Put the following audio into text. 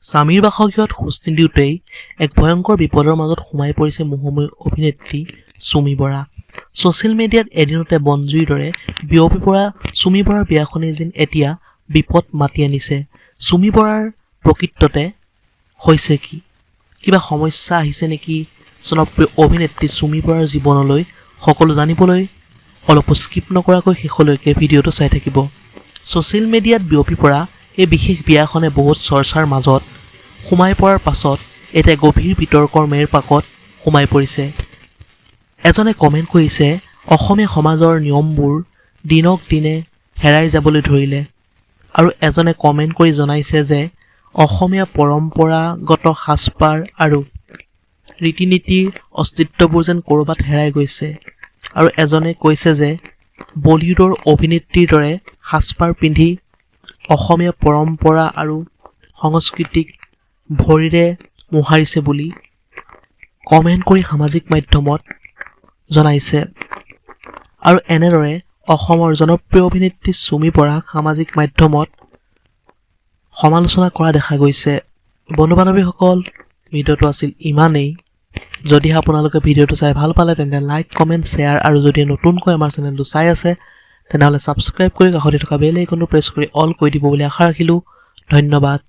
স্বামীৰ বাসগৃহত খোজ নিদিওঁতেই এক ভয়ংকৰ বিপদৰ মাজত সোমাই পৰিছে মোহময়ী অভিনেত্ৰী চুমী বৰা। ছ'চিয়েল মিডিয়াত এদিনতে বনজুইৰ দৰে বিয়পি পৰা চুমী বৰাৰ বিয়াখনেই যেন এতিয়া বিপদ মাতি আনিছে। চুমী বৰাৰ প্ৰকৃততে হৈছে কি? কিবা সমস্যা আহিছে নেকি জনপ্ৰিয় অভিনেত্ৰী চুমী বৰাৰ জীৱনলৈ? সকলো জানিবলৈ অলপো স্কিপ নকৰাকৈ শেষলৈকে ভিডিঅ'টো চাই থাকিব। ছ'চিয়েল মিডিয়াত বিয়পি পৰা এই বিশেষ বিয়াখনে বহুত চৰ্চাৰ মাজত সোমাই পৰাৰ পাছত এতিয়া গভীৰ বিতৰ্কৰ মেৰপাকত সোমাই পৰিছে। এজনে কমেণ্ট কৰিছে, অসমীয়া সমাজৰ নিয়মবোৰ দিনক দিনে হেৰাই যাবলৈ ধৰিলে। আৰু এজনে কমেণ্ট কৰি জনাইছে যে অসমীয়া পৰম্পৰাগত সাজপাৰ আৰু ৰীতি নীতিৰ অস্তিত্ববোৰ যেন ক'ৰবাত হেৰাই গৈছে। আৰু এজনে কৈছে যে বলিউডৰ অভিনেত্ৰীৰ দৰে সাজপাৰ পিন্ধি অসমীয়া পৰম্পৰা আৰু সংস্কৃতিক ভৰিৰে মোহাৰিছে বুলি কমেণ্ট কৰি সামাজিক মাধ্যমত জনাইছে। আৰু এনেদৰে অসমৰ জনপ্ৰিয় অভিনেত্ৰী চুমী বৰাক সামাজিক মাধ্যমত সমালোচনা কৰা দেখা গৈছে। বন্ধু বান্ধৱীসকল, ভিডিঅ'টো আছিল ইমানেই। যদিহে আপোনালোকে ভিডিঅ'টো চাই ভাল পালে, তেন্তে লাইক, কমেণ্ট, শ্বেয়াৰ আৰু যদি নতুনকৈ আমাৰ চেনেলটো চাই আছে, তেনেহ'লে ছাবস্ক্ৰাইব কৰি কাষতে থকা বেল আইকনটো প্ৰেছ কৰি অল কৰি দিব বুলি আশা ৰাখিলোঁ। ধন্যবাদ।